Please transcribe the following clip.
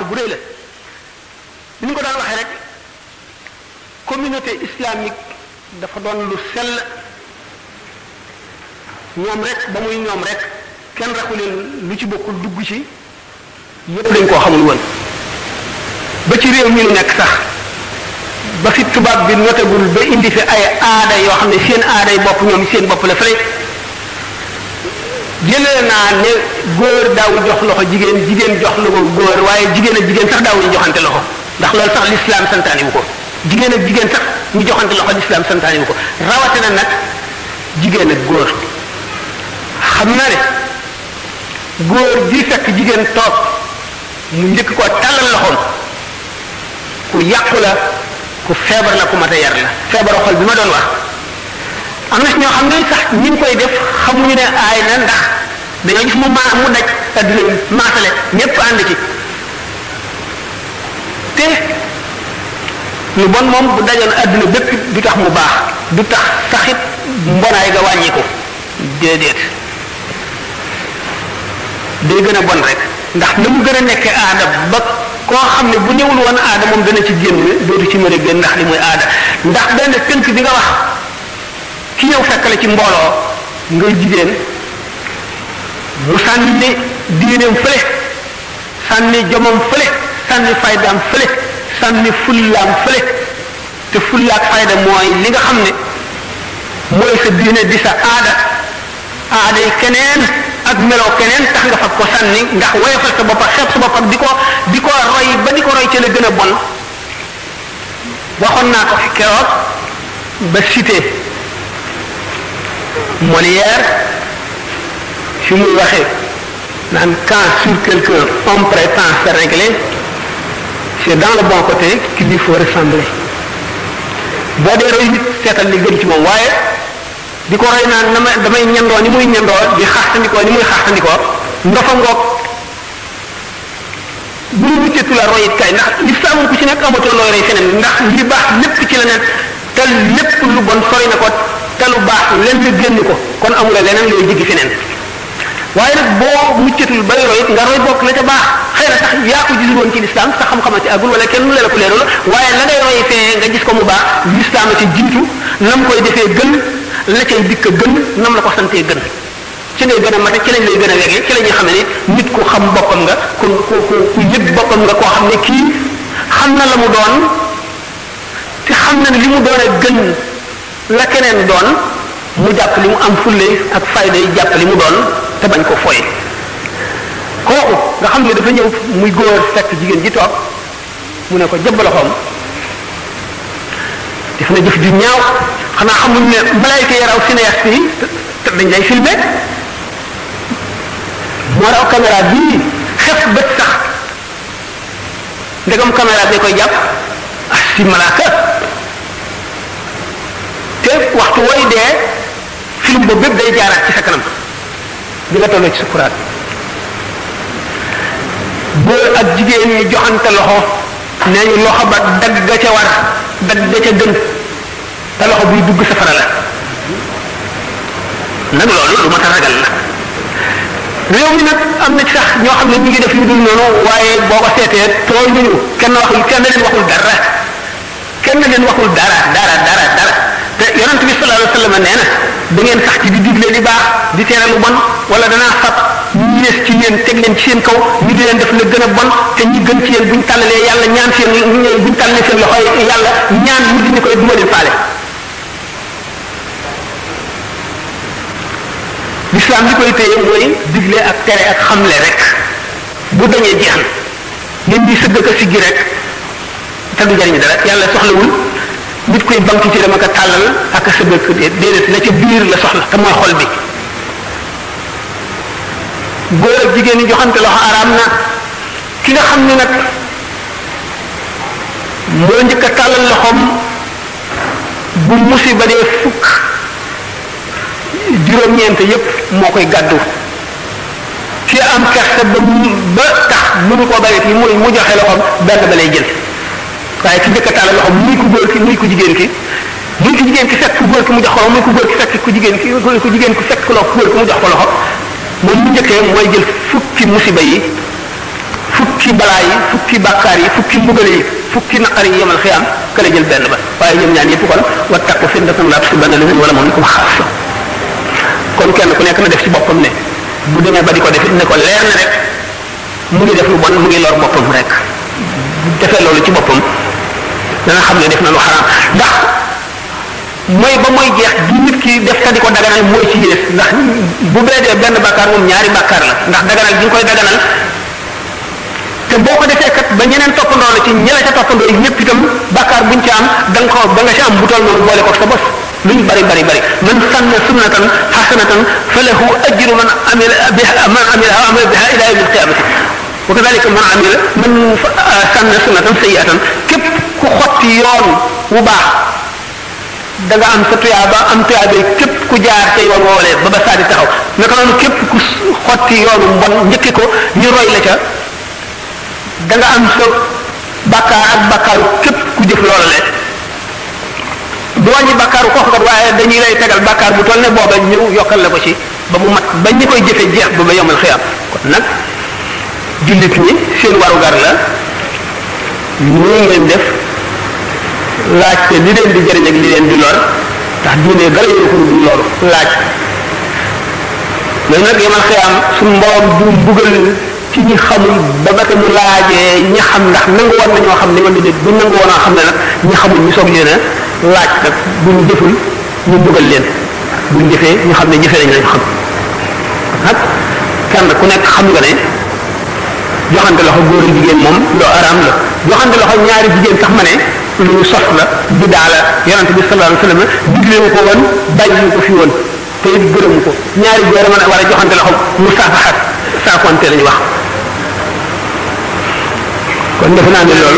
bu rëy la ni ñu ko daan waxee rek communauté islamique dafa doon lu sell ñoom rek ba muy ñoom rek kenn raxu leen lu ci bokkul dugg ci yépp dañ koo xamul woon ba ci réew mi lu nekk sax ba fi tubaab bi notagul ba indi fi ay aada yoo xam ne seen aaday bopp ñoom seen bopp la fële jëlee naa ne góor daawul jox loxo jigéen jigéen jox loxo góor waaye jigéen ak jigéen sax daawuñu joxante loxo ndax loolu sax l'islam santaani wu ko jigéen ak jigéen sax ñu joxante loxo l'islam santaani wu ko rawatina nag jigéen ak góor xam na ne góor ji fekk jigéen toog mu njëkk ko tàllal loxoom ku yàqu la ku feebar la ku mat a yar la feebaru xol bi ma doon wax am na si ñoo xam ne sax ñi ngi koy def xamuñu ne aay na ndax dañoo gis mu daj adduna maasale ñépp ànd ci te lu bon moom bu dajoon adduna bépp du tax mu baax du tax saxit mbonaay ga wàññi ko déedéet day gën a bon rek ndax na mu gën a nekkee aada ba koo xam ne bu ñëwul woon aada moom dana ci génn dootu ci mën a génn ndax li muy aada ndax benn tënk bi nga wax ki ñëw fekk la ci mbooloo ngay jigéen mu sànni diineem fële sànni jomam fële sànni faydaam fële sànni fullaam fële te fullaak fayda mooy li nga xam ne mooy sa diine di sa aada aada yi keneen ak meloo keneen tax nga fab ko sànni ndax woyofal sa bopp ak xeeb sa bopp ak di ko roy ba di ko roy ci la gën a bon waxoon naa ko fi keroog ba cité Molière fi muy waxee naan quand sur quelqu'un on prétend se régler c'est dans le bon côté qu'il lui faut ressembler boo dee roy nit seetal li gën ci moom waaye di ko roy naan damay ñandoo ni muy ñandoo di xaxtandikoo ni muy xaxtandikoo ndofa ngoog bu ñu mucceetu la roy it kay ndax lislaam ku ci nekk amatoo looy roy feneen ndax li baax lépp ci la nekk te lépp lu bon sori na ko te lu baax leen nga génn ko kon amula leneen looy jiggi feneen waaye nag boo mucceetul bay roy it nga roy bokk la ca baax xëy na sax yaa ko gisul woon ci lislaam sa xam-xama ci àggul wala kenn mu leen ko leerul waaye la ngay roy fee nga gis ko mu baax lislaam a ci jiitu nam koy defee gën la cay dikk gën nam la ko santee gën ci ngay gën a mate ci lañ lay gën a wegee ci la ñuy xam ne nit ku xam boppam nga ku yëg boppam nga koo xam ne kii xam na la mu doon te xam na ne li mu doon a gën la keneen doon mu jàpp li mu am fulle ak fayda yi jàpp li mu doon te bañ ko foye kooku nga xam ne dafa ñëw muy góor fekk jigéen ji toog mu ne ko jëbb loxoom def na jëf ju ñaaw xanaa xamuñ ne malayka yi raw cinéaste yi te dañ lay filmé moo raw caméra bii xef bët sax ndegam caméra bi koy jàpp ah si malaaka te waxtu woy dee film boobu bépp day jaaraat ci sa kanam bi nga tolloo ci sukuraat góor ak jigéen ñi joxante loxo nee ñu loxo ba dagg ga ca war dagg ga ca gën te loxo buy dugg safara la nag loolu lu ma ta ragal la réew mi nag am na ci sax ñoo xam ne ñu ngi def lu dul noonu waaye boo ko seetee tooy nañu kenn leen waxul dara te yonent bi sallallahu alayhi wa sallam nee na da ngeen sax ci di digle li baax di tere lu bon wala danaa fab ñu yées ci yéen teg leen ci seen kaw ñu di leen def la gën a bon te ñi gën ci yéen buñ tàllalee yàlla ñaan seen buñ tàllalee seen loxo yàlla ñaan mu dindi koy duma leen faale l'islam li koy téye mooy digle ak tere ak xamle rek bu dañee jeex na ngeen di sëgg ko siggi rek te du jariñ dara yàlla soxlawul nit koy banque ci dama ko tàllal ak sëgg ko déedéet la ca biir la soxla te mooy xol bi góor ak jigéen ñi joxante loxo araam na ki nga xam ne nag moo njëkk a tàllal loxoom bu musiba dee fukk juróom-ñeent yépp moo koy gàddu ki am kersa ba tax mënu koo bari mu joxe loxoom benn ba lay jël waaye ki njëkk a tàllal loxoom muy ku góor ki muy ku jigéen ki muy ku jigéen ki fekk ku góor ki mu jox ko loxo muy ku góor ki fekk ku jigéen ki ku jigéen ki fekk ku góor ki mu jox ko loxo moom mu njëkkee mooy jël fukki musiba yi fukki fukki balaa yi fukki bàkkaar yi fukki mbugal yi fukki naqar yi yemal xiyaam ka la jël benn ba waaye ñoom ñaan yëpp kon wattaqu fitnatan laa tusiibanna llaziina zalamu minkum xaassa kon kenn ku nekk na def ci boppam ne bu demee ba di ko def ne ko leer na rek mu ngi def lu bon mu ngi lor boppam rek bu defee loolu ci boppam dana xam ne def na lu xaraam ndax mooy ba mooy jeex gi nit ki def ka di ko daganal mooy ci yées ndax bu beedee benn bàkkaar moom ñaari bàkkaar la ndax daganal gi nga koy daganal te boo ko defee kat ba ñeneen toppandoo la ci ñela ca toppandoo ñëpp itam bàkkaar buñ ci am da nga ko ba nga ci am bu toll noonu boole ko sa bos lu ñu bari man sanna sunnatan hasanatan falahu ajru man amila biha ila yawm alqiyamati wa kadhalika man sanna sunnatan sayyi'atan képp ku xotti yoon wu baax da nga am sa tuyaaba am tuyaaba képp ku jaar ca yoon woolee ba saa di taxaw naka noonu képp ku xotti yoonu mbon njëkki ko ñu roy la ca da nga am sa bàkkaar ak bàkkaaru képp ku jëf loola le du wàññi bàkkaaru kooku kat waaye dañuy lay tegal bàkkaar bu toll ne booba ñëw yokkal la ko ci ba mu mat ba ñi koy jëfe jeex ba yomal xiyam kon nag jullit ñi seen warugar la nii ngeen def laajte li leen di jëriñ ak li leen di lor ndax diine dara yëru ko du loolu laaj loolu nag yomal xiyam suñu mborom du mbugal ci ñi xamul ba ba mu laajee ñi xam ndax nangu woon nañoo xam ne wala déet bu nangu woon a xam ne nag ñi xamul ñu soog leen a laaj nag bu ñu jëful ñu mbugal leen bu ñu jëfee ñu xam ne jëfee nañ lañu xam nag kenn ku nekk xam nga ne joxante loxo góor ak jigéen moom loo araam la joxante loxo ñaari jigéen sax ma ne lu ñu sos la bidaa la yonente bi sallallahu alayhi wasallam diglewu ko woon bàyyi ko fi woon te it gërëmu ko ñaari góor mën a war a joxante loxo musaafaxat saakonte lañu wax kon defe naa ne loolu